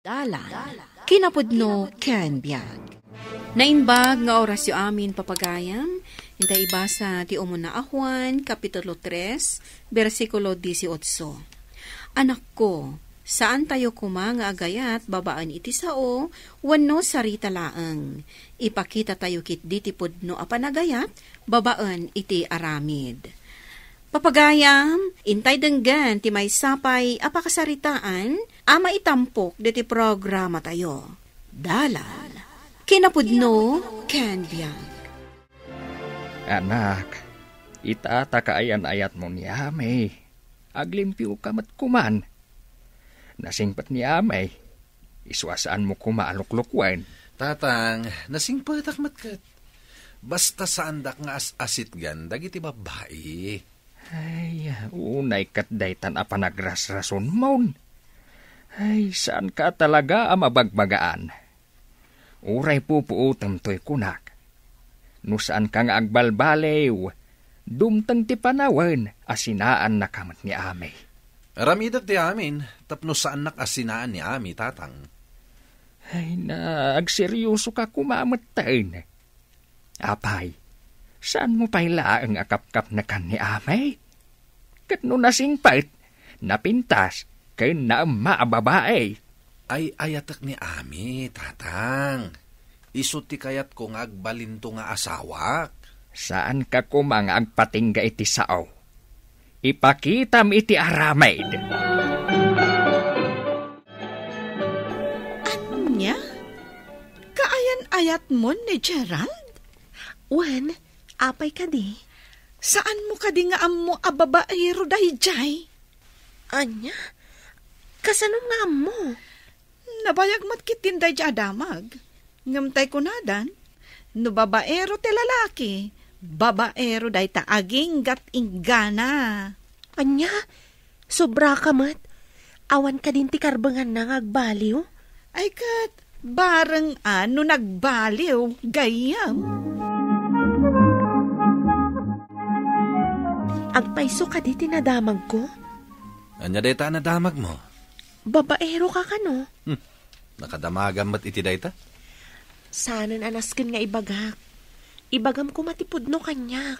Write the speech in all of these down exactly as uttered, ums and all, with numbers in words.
Dalan, kinapudno ken biag. Naimbag nga orasyo amin, papagayam. Intay ibasa ti umuna a Juan, Kapitulo tres, bersikulo dieciocho. Anakko, saantayo koma nga agayat babaen iti sao wenno sarita laeng. Ipakitatayo ketdi ti pudno a panagayat babaen iti aramid. Papagayam, intay denggen ti maysa pay a pakasaritaan a maitampok diti programatayo. Dalan, kinapudno, ken biag. Anak, ita ta kaayan-ayatmo ni Amay, aglimpioka met koman. Nasingpet ni Amay, isu a saanmo koma a luklukwen. Tatang, nasingpetak met ket. Basta saandak nga as-asitgan dagiti babbai. Ay, unay ket daytan a panagrasrasonmon. Ay, saanka talaga a mabagbagaan. Uray pupuotem toy kunak. No saanka nga agbalbaliw, dumteng ti panawen a sinaannaka met ni Amay. Aramidek ti amin, tapno saannak a sinaan ni Amay, tatang. Ay na, agseryosoka koma metten. Apay, saanmo pay laeng a kapkapnekan ni Amay? Ket no nasingpet, napintas, ken naemma a babai. Ay-ayatek ni Amay, tatang. Isu ti kayatko nga agbalinto nga asawak. Saanka koma nga agpatingga iti sao. Ipakitam iti aramid. Ania? Kaayan-ayatmon ni Gerald? Wen, apay kadi? Saanmo kadi nga ammo a babaero daydiay? Ania? Kasano nga ammo? Nabayag met ketdin daydiay a damag. Ngem tay kunadan, no babaero ti lalaki, babaero dayta aginggat inggana. Ania? Sobraka met. Awan kadin ti karbenganna nga agbaliw? Ay ket, bareng a no nagbaliw, gayyem. Agpayso kadi ti nadamagko? Ania dayta a nadamagmo? Babaero ka kano? Hmm. Nakadamagam met iti dayta? Saanen a nasken nga ibagak. Ibagam koma ti pudno kaniak.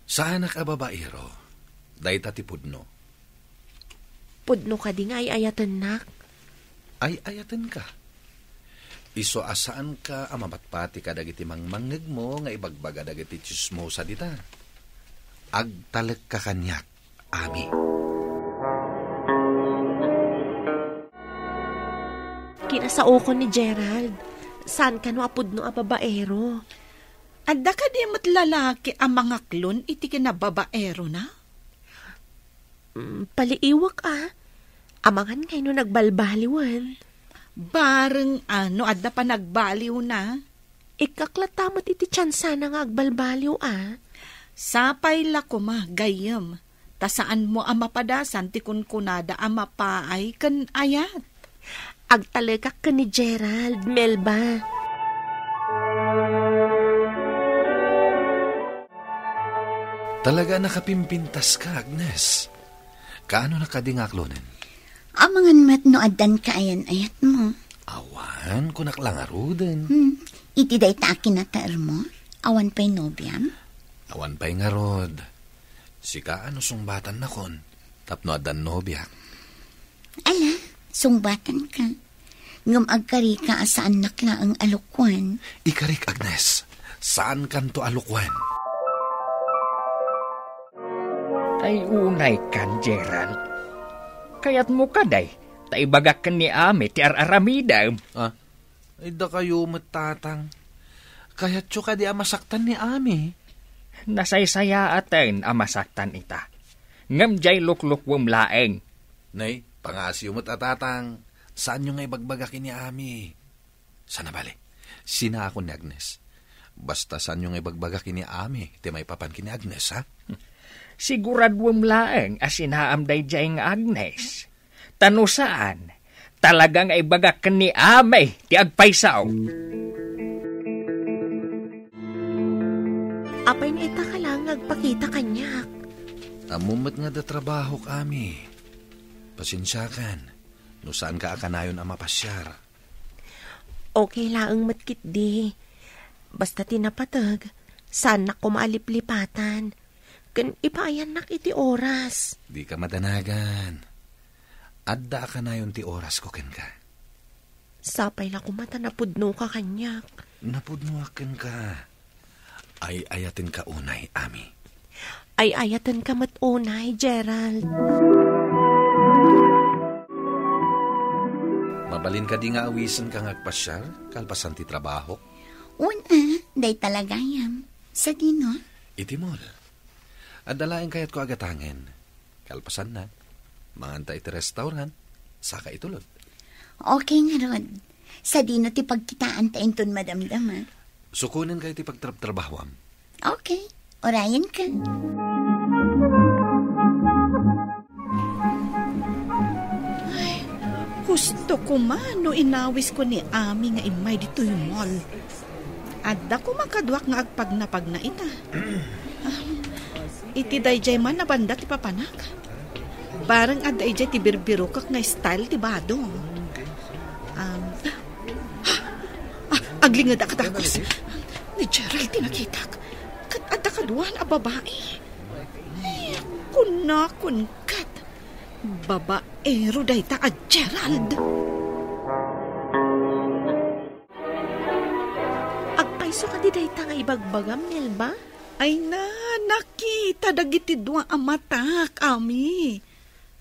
Saanak a babaero. Dayta ti pudno. Pudno kadi nga ay-ayatennak? Ay-ayatenka. Isu a saanka a mapatpati kadagiti mangmangngegmo nga ibagbaga dagiti tsismosa dita. Agtalekka kaniak. Ami. Kinasaokon ni Gerald. Saan kano a pudno a babaero? Adda kadi met lalaki a mangaklon iti kinababaerona? Mm, paliiwak a. Amangan nga no nagbalbaliwen. Bareng a no adda panagbaliwna. Ikkaklat ta met iti tiansana nga agbalbaliw a. Sapay la koma, gayyem, ta saanmo a mapadasan ti kunkunada a mapaay ken ayat. Agtalekak ken ni Gerald, Melba. Talaga a nakapimpintaska, Agnes. Kaano na kadi nga aklonen? Amangan met no addan kaayan-ayatmo. Awan, kunak la ngaruden. Hmm, iti dayta a kinataermo, awan pay nobiam? Awan pay ngarud. Sika a no sungbatannakon, tapno addan nobiak. Ala, sungbatanka. Ngem agkarika a saannak laeng a lukwan. Ikarik, Agnes. Saankanto a lukwan. Ay, unay kan, Gerald. Kayatmo kadi, ta ibagak ken ni Ami ti ar-aramidem. Ah, ay, dakayo met, Tatang. Kayatyo kadi a masaktan ni Ami? Nasaysayaaten a masaktan ita. Ngem diay luklukuem laeng. Nay, pangasiyo met a, Tatang. Saanyo nga ibagbaga ken ni Ami? Sana bale, sinaakon ni Agnes. Basta saanyo nga ibagbaga ken ni Ami ti maipapan ken ni Agnes, ha? Siguraduem laeng a sinaam daydiay nga Agnes. Ta no saan, talaga nga ibagak ken ni Ami ti agpayso. Apay nga ita ka laeng nga agpakita kaniak? Ammom met nga adda trabahok, Ami. Pasensiakan. No saanka a kanayon a mapasiar. Okay laeng met ketdi. Basta ti napateg, saannak koma a liplipatan. Ken ipaayannak iti oras. Dika madanagan. Adda a kanayon ti orasko kenka. Sapay la koma ta napudnoka kaniak. Napudnoak kenka. Ay-ayatenka unay, Ami. Ay-ayatenka met unay, Gerald. Mabalin kadi nga awisenka nga agpasiar, kalpasan ti trabaho? Wen a, dayta la gayam. Sadino? Iti mall. Adda laeng kayatko a gatangen. Kalpasanna, manganta iti restaurant, saka itulod. Okay ngarud. Sadino ti pagkitaanta inton madamdama? Sukonenka iti pagtrabtrabahoam. Okay. Urayenka. Ay, husto koma no inawisko ni Ami nga immay ditoy mall. Adda koma kaduak nga agpagnapagna ita. Ah, iti daydiay man a banda ti papanak. Bareng adda idiay ti birbirokek nga style ti bado. Um, ah, aglinged a kadakos. Ni Gerald ti nakitak. Ket adda kaduan a babai. Ay, kunakon ket. Babaero dayta a Gerald. Agpayso kadi dayta nga ibagbagam, Melba? Ay na, nakita dagiti dua a matak, Ami.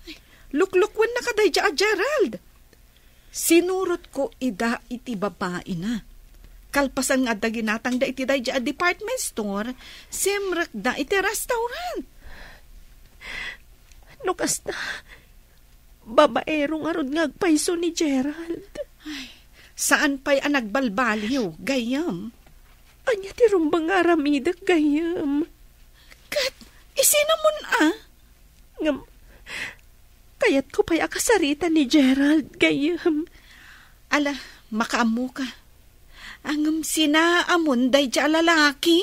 Ay, luklukwenna kadaydiay a Gerald. Sinurotko ida iti babaina. Kalpasan nga adda ginatangda iti daydiay a department store, simrekda iti restaurant. No kasta, babaero ngarud nga agpayso ni Gerald. Ay, saan pay a nagbalbaliw, gayyem. Ania ti rumbeng nga aramidek, gayyem? Ket isinamon a? Ngem, kayatko pay a kasarita ni Gerald, gayyem. Ala, makaammoka. Ngem sinaamon daydiay a lalaki.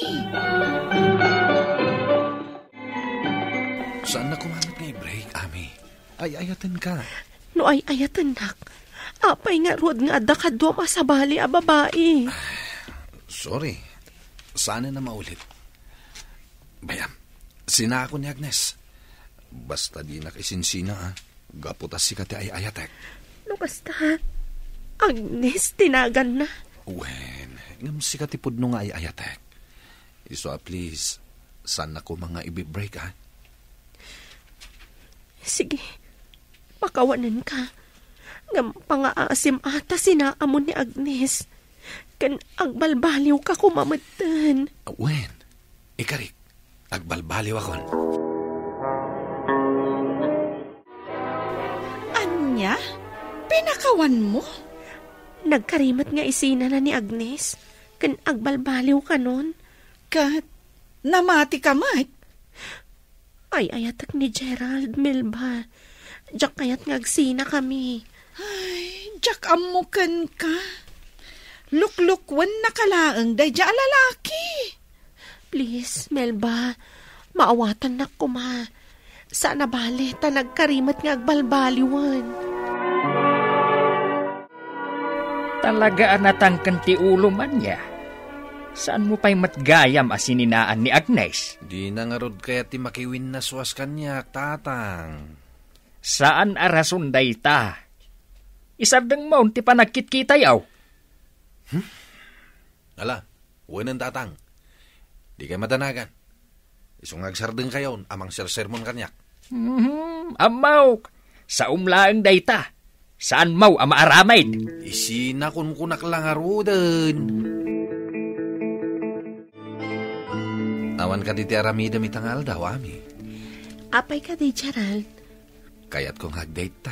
Saanna koma met nga i-break, Ami. Ay-ayatenka. No ay-ayatennak, apay ngarud nga adda kaduam a sabali a babai? Sorry. Saanen a maulit. Bayam, sinaako ni Agnes. Basta dinak isinsina, a. Gapu ta sika ti ay-ayatek. No kasta, Agnes ti naganna. Wen, ngem sika ti pudno nga ay-ayatek. Isu a please, saanna koma nga ibi-break, a? Sige, pakawanenka. Ngem pangaasim a ta sinaamon ni Agnes. Ken agbalbaliwka koma metten. Wen, ikarik, agbalbaliwakon. Ania? Pinakawanmo? Nagkari met nga isinana ni Agnes, ken agbalbaliw kanon. Ket namatika met? Ay-ayatek ni Gerald, Melba. Diak kayat nga agsinakami. Ay, diak ammo kenka. Luklukuennaka laeng daydiay a lalaki. Please, Melba. Maawatannak koma. Saan a bale ta nagkari met nga agbalbaliwen. Talaga a natangken ti ulom ania? Saanmo pay met gayam a sininaan ni Agnes? Dina ngarud kayat ti makiwinnaswas kaniak, Tatang. Saan a rason dayta. Isardengmon ti panagkitkitayo. Hmm? Ala, wenen, Tatang. Dikay madanagan. Isu nga agsardengkayon a mangsersermon kaniak. Mhm, ammok. Saom laeng dayta. Saanmo a maaramid. Isina kunkunak la ngaruden. Awan kadi ti aramidem ita nga aldaw, Ami? Apay kadi, Gerald? Kayatko nga agdate ta.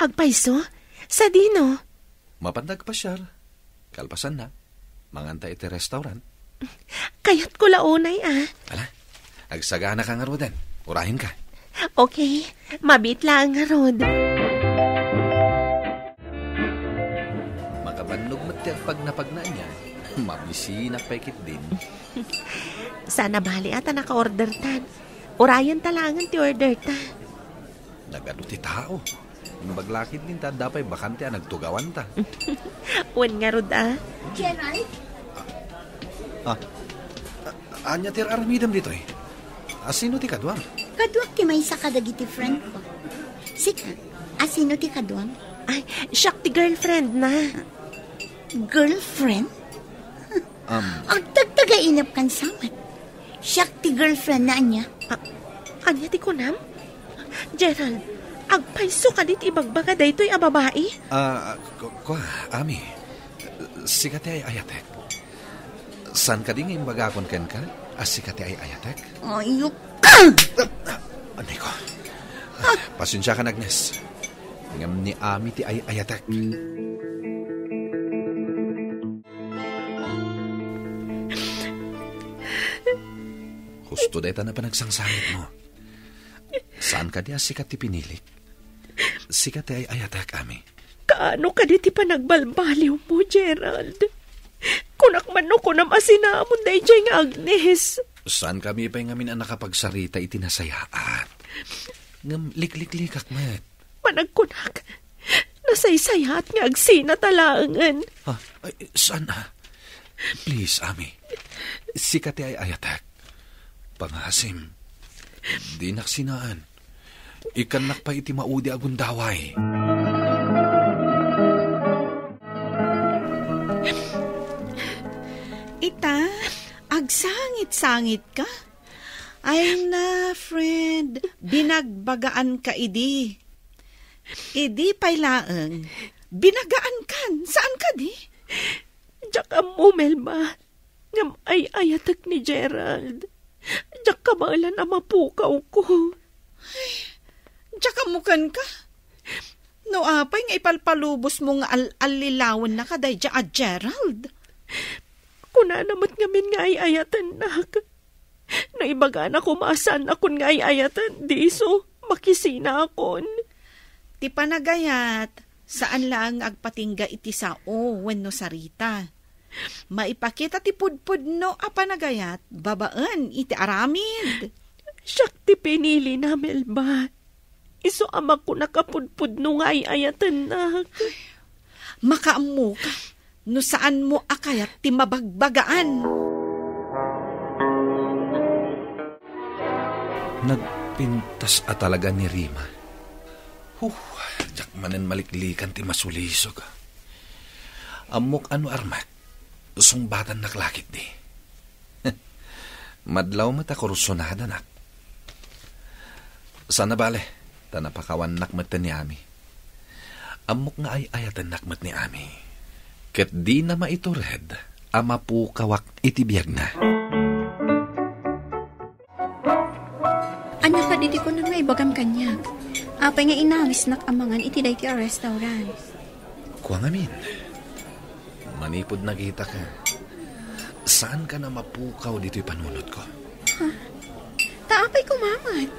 Agpayso? Sadino? Mapanda agpasiar. Kalpasanna, manganta iti restaurant. Kayatko la unay, a. Ala, agsaganaka ngaruden. Urayenka. Okay, mabiit laeng ngarud. Makabannog met ti agpagnapagna ania, mabisinak pay ketdin. Saan a bale a ta naka-order tan. Urayenta laengen ti order ta. Nagadu ti tao. Imbag lakit din ta adda pay bakante a nagtugawanta. Wen ngarud a. Gerald? Ah, ah, ania ti ar-aramidem ditoy? Asino ti kaduam? Kaduak ti maysa kadagiti friend ko. Sika, asino ti kaduam? Ay, siak ti girlfriend na. Girlfriend? Um, Agtagtagainep kan samat. Siak ti girlfriend na ania. Ah, ania ti kunam? Gerald, agpayso kadi ti ibagbaga daytoy a babai? Ah, ku-, kua, Ami. Sika ti ay-ayatek. Saan kadi nga imbagakon kenka a sika ti ay-ayatek? Ayok ka! Ah, anay ko. Pasensiakan, Agnes. Ngem ni Ami ti ay-ayatek. Husto dayta a panagsangsangitmo. Saan kadi a sika ti pinilik? Sika ti ay-ayatek, Ami. Kaano kadi ti panagbalbaliwmo, Gerald? Kunak man no kunam a sinamon daydiay nga Agnes. Saankami pay ngamin a nakapagsarita iti nasayaat. Ngem likliklikak met. Panagkunak, nasaysayaat nga agsina ta laengen. Ha? Ay, saan a? Please, Ami. Sika ti ay-ayatek. Pangasim, dinak sinaan. Ikkannak pay iti maudi a gundaway. Ita, agsangit-sangit ka? Ay na, friend, binagbagaan ka idi. Idi pay laeng, binagaan kan, saan kadi? Diak ammo, Melba. Ngem ay-ayatek ni Gerald. Diak kabaelan a mapukawko. Ay, diak ammo kenka? No apay nga ipalpalubosmo nga al-, allilawennaka daydiay a Gerald? Kunana met ngamin nga ay-ayatennak. No ibagana koma a saannakon nga ay-ayaten, diso, makisinakon. Ti panagayat, saan laeng nga agpatingga iti sao wenno sarita. Maipakita ti pudpudno a panagayat babaen iti aramid. Siak ti pinilina, Melba. Isu a makunak a pudpudno nga ay-ayatennak. Makaammoka no saanmo a kayat ti mabagbagaan. Nagpintas a talaga ni Rima. Huh, diak manen maliklikan ti masulisog. Ammok a no armak, sungbatannak la ketdi. Madlaw met a kursunadanak. Saan a bale, ta napakawannak met ni Ami. Ammok nga ay-ayatennak met ni Ami. Ket dina maitured a mapukawak iti biagna. Ania kadi ti kunam nga ibagam kaniak? Apay nga inawisnak a mangan iti daytoy a restaurant? Kua ngamin, manipud nagitaka, saankan a mapukaw ditoy panunotko. Ha? Ta apay koma met?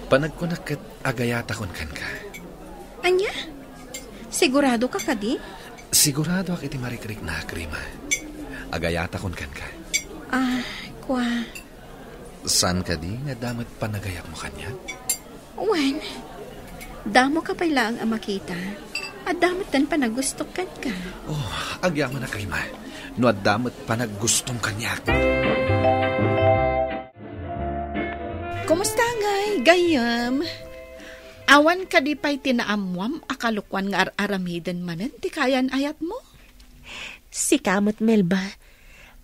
Panagkunak ket agayatakon kenka. Ania? Siguradoka kadi? Siguradoak iti marikriknak, Rima. Agayatakon kenka. Ah, kua. Saan kadi nga adda met panagayatmo kaniak? Wen, damoka pay laeng a makita. Adda met ten panagustok kenka. Oh, agyamanak, Rima, no adda met panaggustom kaniak. Kumusta ngay, gayyem? Awan kadi pay ti naammoam a kalokuan nga ar-aramiden manen ti kayan-ayatmo? Sika met, Melba.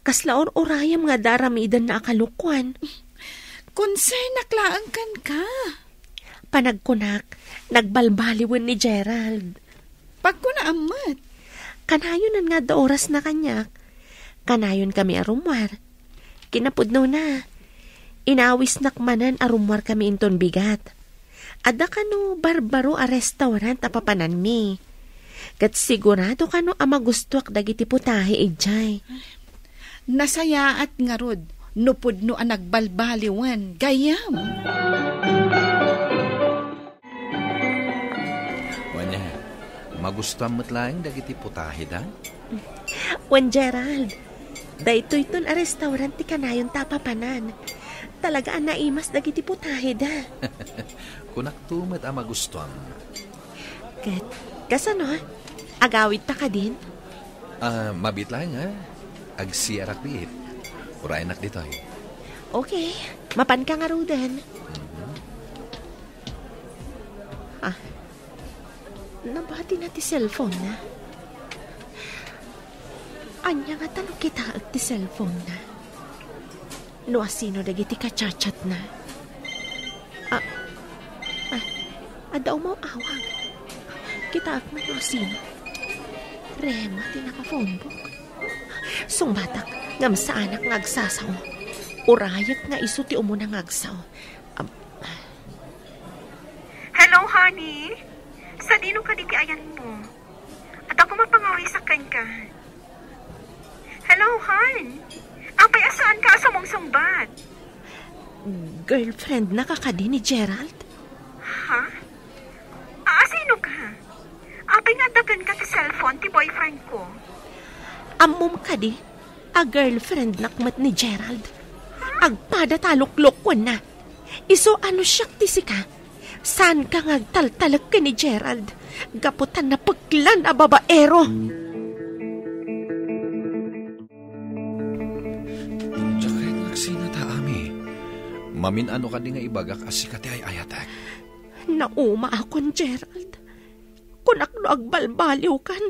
Kasla ur-urayam nga adda aramidenna a kalokuan. Konsernak laeng kenka. Panagkunak, nagbalbaliwen ni Gerald. Pagkunaam met. Kanayonen nga adda orasna kaniak. Kanayonkami a rummuar. Kinapudnona, inawisnak manen a rummuarkami inton bigat. Adda kano barbaro a restaurant a papananmi. Ket sigurado kano a magustuak dagiti putahe idiay. Nasayaat ngarud no pudno a nagbalbaliwen, gayyem. Wen, magustuam met laeng dagiti putaheda? Wen, Gerald, daytoyton a restaurant ti kanayonta a papanan. Talaga a naimas dagiti putaheda. Kunakto met a magustuam. Ket, kasano? Agawidta kadin? Ah, mabiit laeng, ha? Agsiarak biit. Urayanak ditoy. Okay. Mapanka ngaruden. Mhm. Ah, nabatina ti cellphone na. Ania ngata no kitaek ti cellphone na? No asino dagiti kachatchatna? Ah, ah, adda umaw-awang. Kitaek man no asino. Rema ti naka-phonebook. Sungbatak, ngem saanak nga agsasao. Urayek nga isu ti umuna nga agsao. Am- Hello, honey. Sadino kadi ti ayanmo? Adda koma pangawisak kenka. Hello, hon. Apay a saanka a sumungsungbat? Girlfriendna ka kadi ni Gerald? Ha? A, asino ka? Apay nga adda kenka ti cellphone ti boyfriend ko? Ammom kadi a girlfriendnak met ni Gerald? Agpada ta luklukuenna. Isu a no siak ti sika, saanka nga agtaltalek ken ni Gerald gapu ta napeklan a babaero. Diak kayat nga agsinata, Ami. Mamin-ano kadi nga ibagak a sika ti ay-ayatek? Naumaakon, Gerald. Kunak no agbalbaliwkan,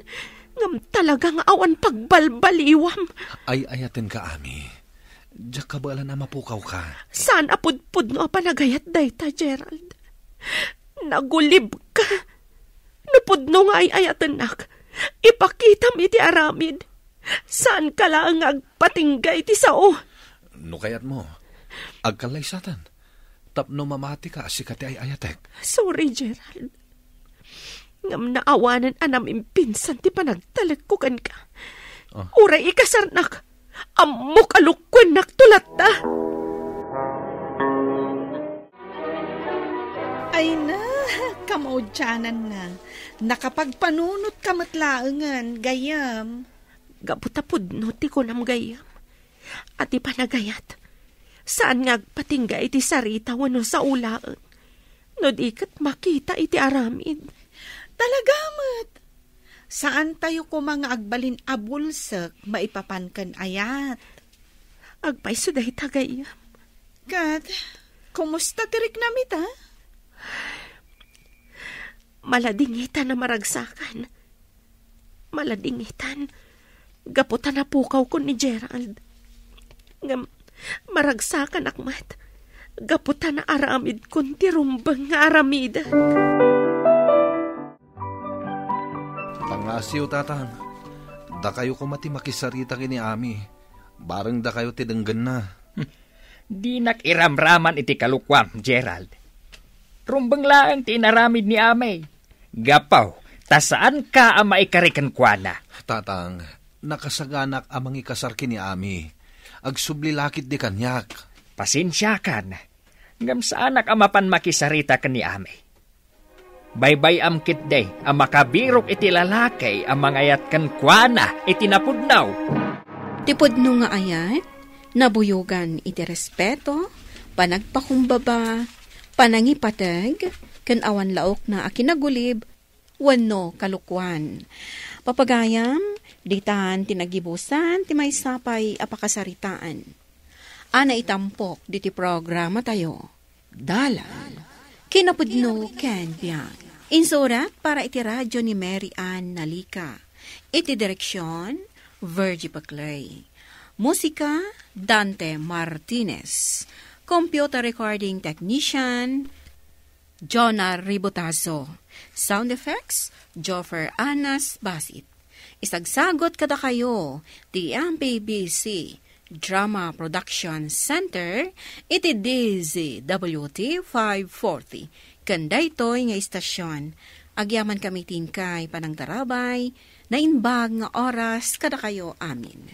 ngem talaga nga awan pagbalbaliwam. Ay-ayatenka, Ami. Diak kabaelan a mapukawka. Saan a pudpudno a panagayat dayta, Gerald. Nagulibka. No pudno nga ay-ayatennak, ipakitam iti aramid. Saanka laeng nga agpatingga iti sao. No kayatmo, agkallaysatan. Tapno mamatika a sika ti ay-ayatek. Sorry, Gerald. Ngem naawanen a namimpinsan ti panagtalekko kenka. Ah. Uray ikasarnak, ammok a lukkuennakto latta. Ay na, kamaudiananna. Nakapagpanunotka met laengen, gayyem. Gapu ta pudno ti kunam, gayyem. A ti panagayat, saan nga agpatingga iti sarita wenno sao laeng, no di ket makita iti aramid. Talaga met. Saantayo koma nga agbalin a bulsek maipapan ken ayat. Agpayso dayta, gayyem. Ket, kumusta ti riknam ita? Maladingitan a maragsakan. Maladingitan. Gapu ta napukawkon ni Gerald. Ngem, maragsakanak met. Gapu ta naaramidkon ti rumbeng nga aramidek. Pangngasiw, Tatang. Dakayo koma ti makisarita ken ni Ami. Bareng dakayo ti denggenna. Dinak iramraman iti kalokuam, Gerald. Rumbeng laeng ti inaramid ni Ami. Gapu ta saanka a maikari kenkuana. Tatang, nakasaganak a mangikasar ken ni Ami. Agsubli la ketdi kaniak. Pasensiakan, ngem saanak a mapan makisarita ken ni Ami. Baybay-am ketdi a makabirok iti lalaki a mangayat kenkuana iti napudno. Ti pudno nga ayat, nabuyogan iti respeto, panagpakumbaba, panangipateg, ken awan laokna a kinagulib wenno kalokuan. Papagayam, ditan ti nagibusan ti maysa pay a pakasaritaan a naitampok ditoy programatayo. Dalan, kinapudno ken biag. Insurat para iti radyo ni Mary Ann Nalica. Iti direksyon, Virgie Paclay. Musika, Dante Martinez. Computer recording technician, Jonah Ribotazo. Sound effects, Joffer Anas Basit. Isagsagot kadakayo ti M P B C Drama Production Center iti D Z W T five forty. Ken daytoy nga istasyon, agyamankami ti inkay panangtarabay, naimbag nga oras kadakayo amin.